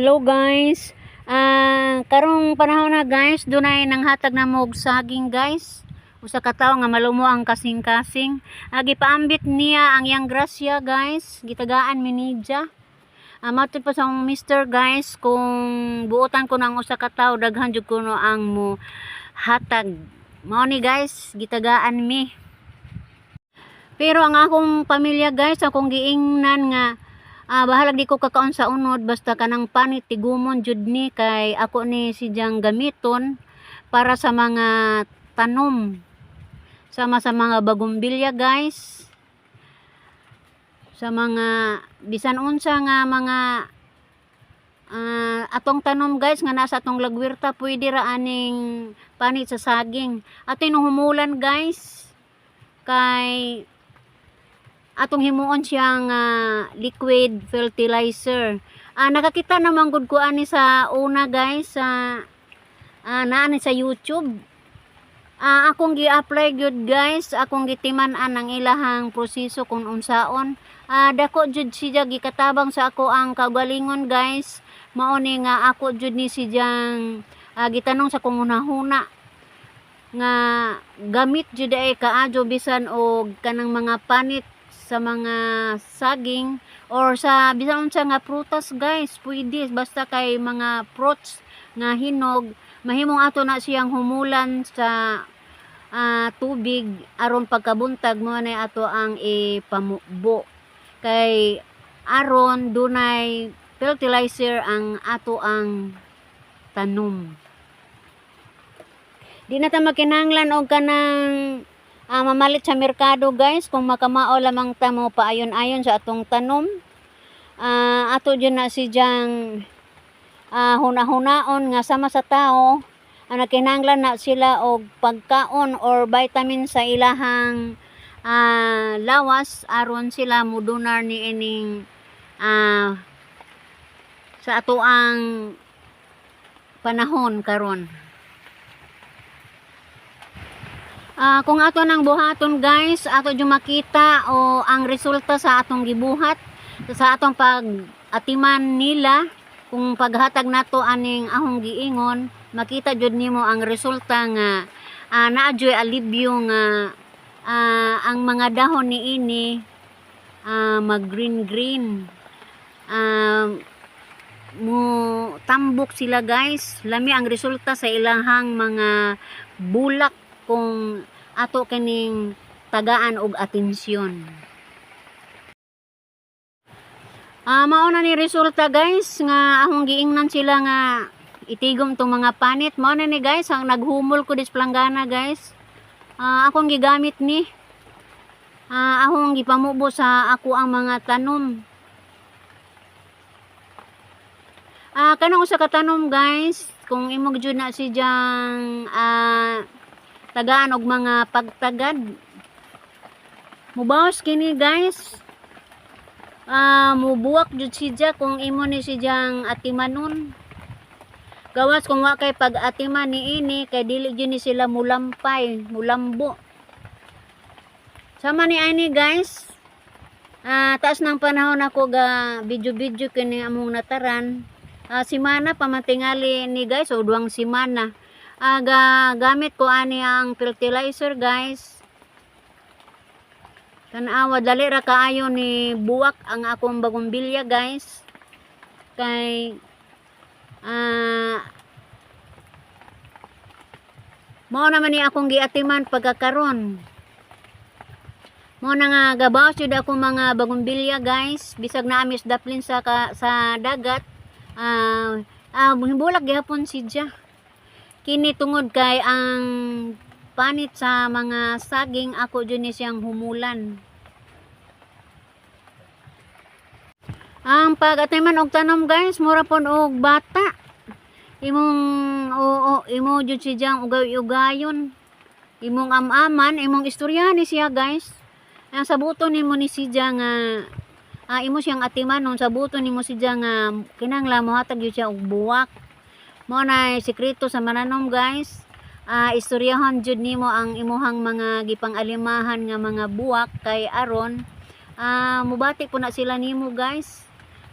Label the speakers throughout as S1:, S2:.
S1: Hello guys. Karong panahon na guys, dunay nanghatag na mo og saging, guys. Usa ka tawo nga malumo ang kasing-kasing. Gipaambit niya ang iyang grasya, guys. Gitagaan mi niya. Matod pa sa akong mister, guys, kung buotan ko ng usa ka tawo, daghan jud kuno ang mo hatag. Mao ni guys, gitagaan mi. Pero ang akong pamilya guys, akong giingnan nga bahalag di ko kakaon sa unod, basta kanang panit tigumon jud ni, kay ako ni sidyang gamiton para sa mga tanom. Sama sa mga bagumbilya, guys. Sa mga bisan unsa nga mga atong tanom guys nga nasa atong lagwirta, pwede ra aning panit sa saging. Ato nung humulan guys, kay atong himuon siyang liquid fertilizer. Nakakita naman gud ko ani sa una guys, sa naani sa YouTube. Akong gi-apply gyud guys, akong gitiman-an ang ilahang proseso kung unsaon. Dako jud siya gikatabang sa ako ang kaugalingon guys. Mao ni nga ako jud ni siyang gitanong sa kong hunahuna nga gamit jud ay kaadyo bisan og kanang mga panit sa mga saging or sa bisan unsa nga prutas guys, pwede basta kay mga fruits nga hinog, mahimong ato na siyang humulan sa tubig aron pagkabuntag mo na ato ang ipamubo kay aron dunay fertilizer ang ato ang tanom. Di na ta makinahanglan og kanang mamalit sa merkado guys, kung makamao lamang ta mo paayon-ayon sa atong tanom. Ato jud na sidyang huna-hunaon nga sama sa tao ang nagkinahanglan na sila og pagkaon or vitamin sa ilahang lawas aron sila mudunar ni ining sa ato ang panahon karon. Kung ato nang buhaton guys, ato jud makita o ang resulta sa atong gibuhat sa atong pag-atiman nila. Kung paghatag nato aning ahong giingon, makita jud nimo ang resulta nga naa juy alibyo nga ang mga dahon niini mag green green, mo tambok sila guys. Lami ang resulta sa ilahang mga bulak kung ato kining tagaan og atensyon. Mao na ni resulta guys nga akong giingnan sila nga itigom tong mga panit. Mao na ni guys ang naghumol ko dis planggana guys. Akong gigamit ni. Akong gipamubo sa ako ang mga tanom. Kanang usa ka tanom guys, kung imo jud na sidyang tagaan og mga pagtagad, mubawas kini guys. Mubuwak jud siya kung imo ni sidyang atimanon. Gawas kung wa kay pag-atiman niini kay dili jud ni sila mulampay, mulambo. Sama ni ani guys. Taas ng panahon ako ga video-video kini among nataran. Simana pa man tingali ni guys o duwang simana. Ga gamit ko ani ang fertilizer guys. Tanawa, dali ra kaayo ni buwak ang akong bagumbilya guys. Kay mao naman ni akong giatiman pagkakaron. Mao na nga gabaw jud ako mga bagumbilya guys, bisag naa mis daplin sa dagat. Bulak gihapon siya. Kini tungod kay ang panit sa mga saging ako jud ni siyang humulan. Ang pag-atiman og tanom guys, mura pon og bata. Imong oo, imo jud siyang ugay-ugayon. Imong am-aman, imong istorya ni siya guys. Ang sabuton nimo ni siya nga imo siyang atimanon, sabuton nimo siya nga kinahanglan mohatag jud siya og buwak. Mao na sikreto sa mananom guys. Istoryahon jud nimo ang imuhang mga gipang-alimahan nga mga buwak kay aron mubati po na sila nimo guys.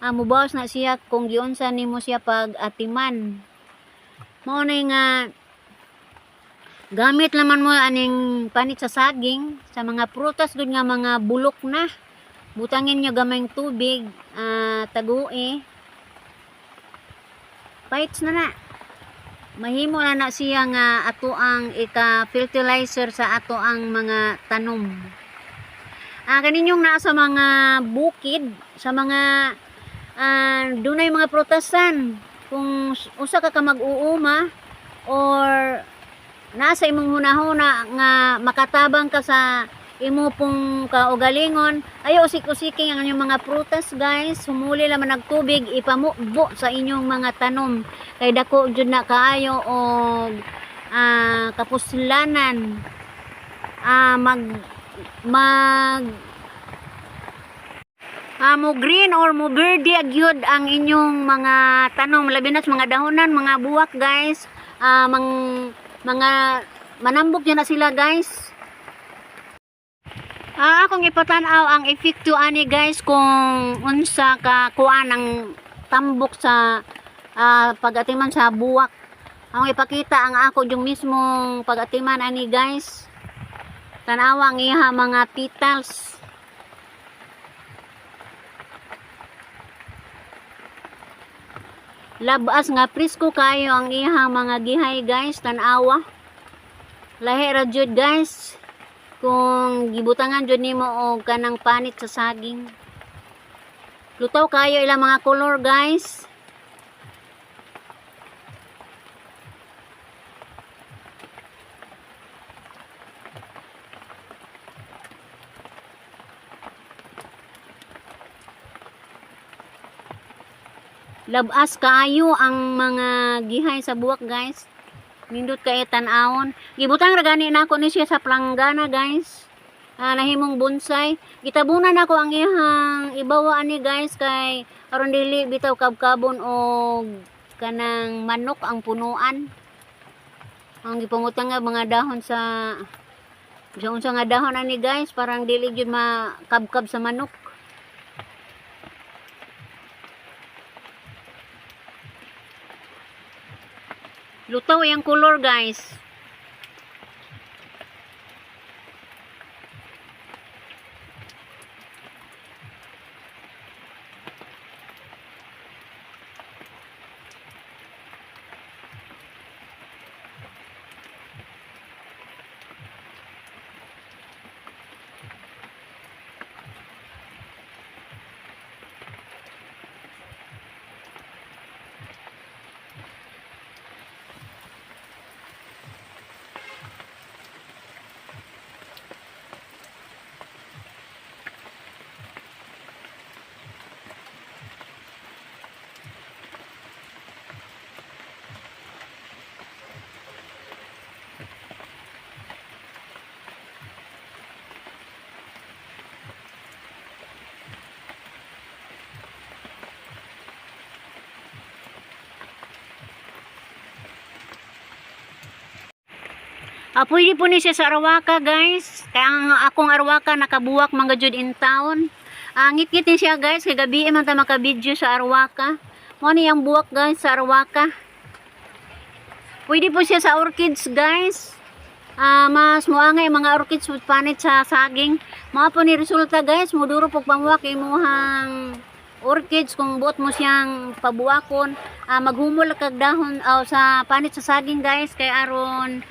S1: Mubawas na siya kung giunsa nimo siya pag atiman. Mao na nga gamit naman mo aning panit sa saging sa mga prutas gud nga mga bulok na. Butangin nyo gamayng tubig, tagui. Paits na na. Mahimo na na siya nga ato ang ika-fertilizer sa ato ang mga tanom. Kaninyong naa sa mga bukid, sa mga dunay mga prutasan. Kung usa ka ka mag-uuma or naa sa imong hunahuna nga makatabang ka sa imo pong kaugalingon, ayo usik-usiking ang inyong mga prutas, guys. Humuli laman nagtubig, ipamubo sa inyong mga tanom kay dako jud na kaayo og kapuslanan. Mag mag mo green or mo verde agyud ang inyong mga tanom, labi na sa mga dahonan, mga buwak, guys. Mang mga manambok na sila, guys. Akong ipatan-aw ang epekto ani, guys, kung unsa ka kuan ang tambok sa pag-atiman sa buwak. Akong ipakita ang ako yung mismong pag-atiman ani, guys. Tan-awa ang iha mga petals. Labas nga presko kayo ang iha mga gihay, guys, tan-awa. Lahi ra jud, guys, kung gibutangan jud nimo og kanang panit sa saging. Lutaw kayo ilang mga color, guys. Labas kaayo ang mga gihay sa buwak, guys. Nindot kay tan-awon. Gibutang ra gani nako ni siya sa planggana, guys. Nahimong bonsai. Gitabunan nako ang iyang ibawa ani, guys, kay aron dili bitaw kabkabon og kanang manok ang punuan. Ang gipangutang nga mga dahon sa sa unsa nga dahon ani, guys, parang dili gyud makabkab sa manok. Lutaw yung color, guys. Pwede po ni siya sa Arawaka, guys. Kaya ang akong Arawaka nakabuwak mga jud in town. Ngit-ngit ni siya, guys. Kay gabi man ta maka-video sa Arawaka. Mo ni ang buwak, guys, sa Arawaka. Pwede po siya sa orchids, guys. Mas muangay mga orchids with panit sa saging. Mao po ni resulta, guys, muduro pog pamuwak imuhang orchids kung buot mo siyang pabuwakon. Maghumol kag dahon sa panit sa saging, guys, kay aron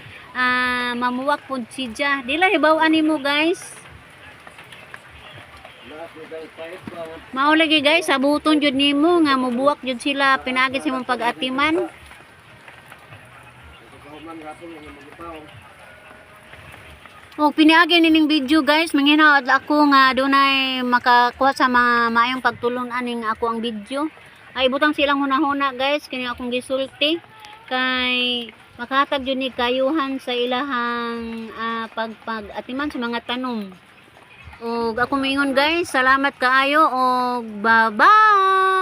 S1: mamuwak pud siya. Di lang hibaw-an nimo, guys. Mao lagi, guys, sabuton jud nimo nga mubuwak jud sila pinaagi sa imong pag-atiman. O piniagi nining video, guys, manghinaot ako nga dunay makakuha sa mga maayong pagtulon aning ako ang video. Ay butang silang hunahuna, guys, kini akong gisulti kay makahatag jud ni kayuhan sa ilahang pagpag-atiman sa mga tanom. Og ako moingon, guys, salamat kaayo og bye-bye.